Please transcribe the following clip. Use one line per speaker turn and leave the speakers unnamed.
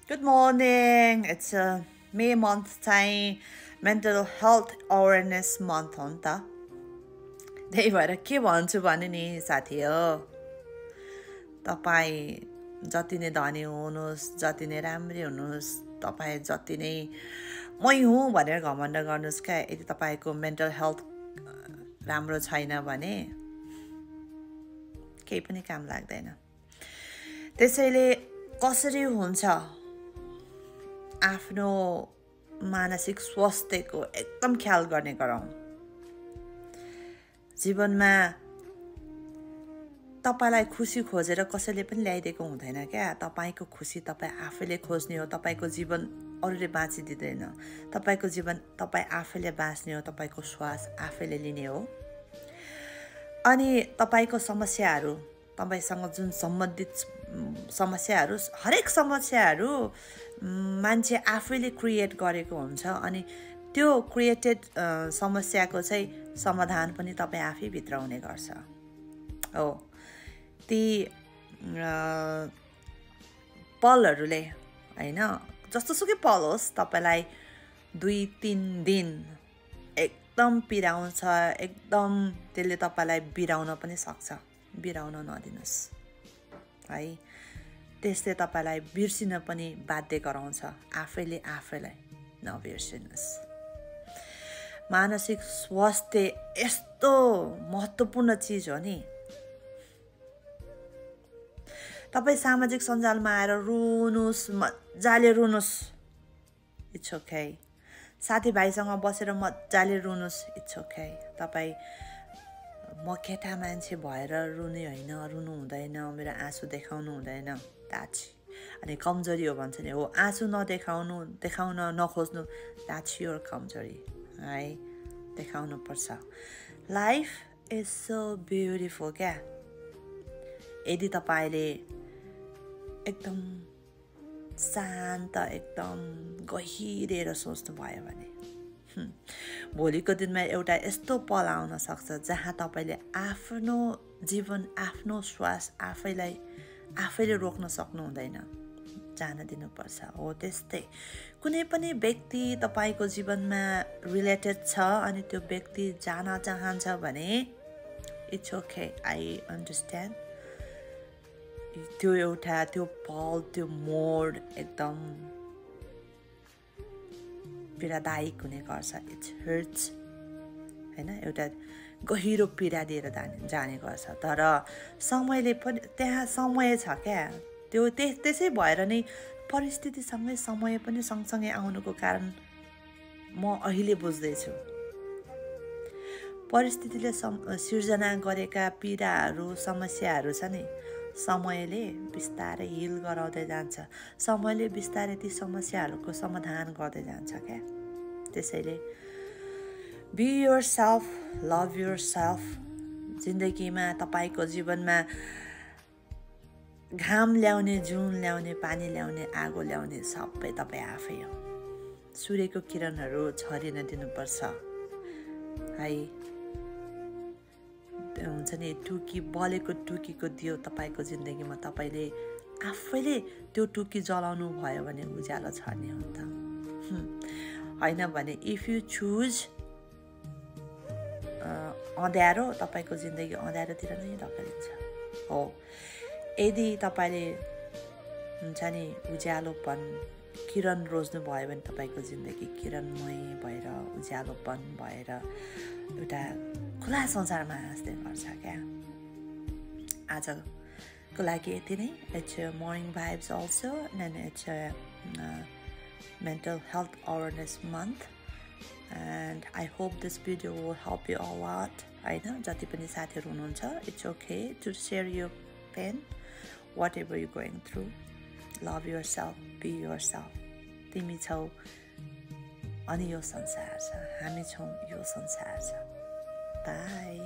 Good morning. It's May month चाहिँ mental health awareness month हो नि त त्यही भएर के भन्छु भने नि साथी हो तपाईँ जति नै धनी हुनुहोस् जति नै राम्री हुनुहोस् तपाईँ जति नै मै हुँ भनेर घमण्ड गर्नुहोस् क्या यदि तपाईको मेन्टल हेल्थ राम्रो छैन भने केही पनि काम लाग्दैन त्यसैले कसरी हुन्छ आफ्नो मानसिक स्वास्थ्यको एकदम ख्याल गर्ने गरौँ जीवनमा तपाईलाई खुसी खोजेर कसैले पनि ल्याइदिएको हुँदैन क्या तपाईको खुसी तपाई आफैले खोज्ने हो तपाईको जीवन अरूले बाँचिदिदैन तपाईको जीवन तपाई आफैले बाँच्ने हो तपाईको श्वास आफैले लिने हो अनि तपाईको समस्याहरू तपाईसँग जुन सम्बन्धित समस्याहरू हरेक समस्याहरू मान्छे आफैले क्रिएट गरेको हुन्छ अनि त्यो क्रिएटेड समस्याको चाहिँ समाधान पनि तपाई आफै भित्र हुने गर्छ हो ती पलहरूले हैन जस्तोसुकै पल होस् तपाईलाई 2-3 दिन एकदम पिराउँछ एकदम त्यसले तपाईलाई बिराउन पनि सक्छ बिराउन नदिनुस् है त्यसले तपाईलाई बिर्सिन पनि बाध्य गराउँछ आफैले आफैलाई नबिर्सिनुस् मानसिक स्वास्थ्य यस्तो महत्त्वपूर्ण चीज हो नि तपाई सामाजिक सञ्जालमा आएर रुनुस् मज्जाले रुनुस् इट्स ओके साथीभाइसँग बसेर मज्जाले रुनुस् इट्स ओके तपाई म केटा मान्छे भएर रुने हैन रुनु हुँदैन मेरो आँसु देखाउनु हुँदैन द्याट्स अनि कमजोरी हो भन्छ नि हो आँसु देखाउन नखोज्नु द्याट्स योर कमजोरी है देखाउनु पर्छ लाइफ इज सो ब्युटिफुल क्या यदि तपाईले एकदम शान्त एकदम गहिरेर सोच्नु भयो भने भोलिको दिनमा एउटा यस्तो पल आउन सक्छ जहाँ तपाईले आफ्नो जीवन आफ्नो श्वास आफैले रोक्न सक्नु हुँदैन जान दिनुपर्छ हो त्यस्तै कुनै पनि व्यक्ति तपाईको जीवनमा रिलेटेड छ अनि त्यो व्यक्ति जान चाहन्छ भने इट्स ओके आई अन्डरस्ट्यान्ड त्यो पल त्यो मोड एकदम पीडादायक हुने गर्छ इट्स हर्ट्स हैन एउटा गहिरो पीडा दिएर जाने गर्छ तर समयले पनि त्यहाँ समय छ क्या त्यो त्यसै भएर नै परिस्थितिसँगै समय पनि सँगसँगै आउनुको कारण म अहिले बुझ्दैछु परिस्थितिले सिर्जना गरेका पीडाहरू समस्याहरू छ नि समयले बिस्तारै हिल गराउँदै जान्छ समयले बिस्तारै ती समस्याहरूको समाधान गर्दै जान्छ क्या त्यसैले बी योरसेल्फ लभ योरसेल्फ जिन्दगीमा तपाईको जीवनमा घाम ल्याउने जुन ल्याउने पानी ल्याउने आगो ल्याउने सबै तपाई आफै हो सूर्यको किरणहरू छरिन दिनुपर्छ है हुन्छ नि टुकी बलेको टुकीको दियो तपाईको जिन्दगीमा तपाईले आफैले त्यो टुकी जलाउनु भयो भने उज्यालो छर्ने हो त हैन भने इफ यु चुज अँध्यारो तपाईको जिन्दगी अँध्यारोतिर नै धकेलिन्छ हो यदि तपाईले हुन्छ नि उज्यालोपन किरण रोज्नु भयो भने तपाईको जिन्दगी किरणमय भएर उज्यालोपन भएर एउटा खुला संसारमा हाँस्दै गर्छ क्या आजको लागि यति नै it's morning vibes also and it's mental health awareness month and I hope this video will help you a lot हैन जति पनि साथीहरु हुनुहुन्छ it's okay to share your pain whatever you're going through love yourself be yourself तिमी छौ अनि यो संसार छ हामी छौं यो संसार छ बाइ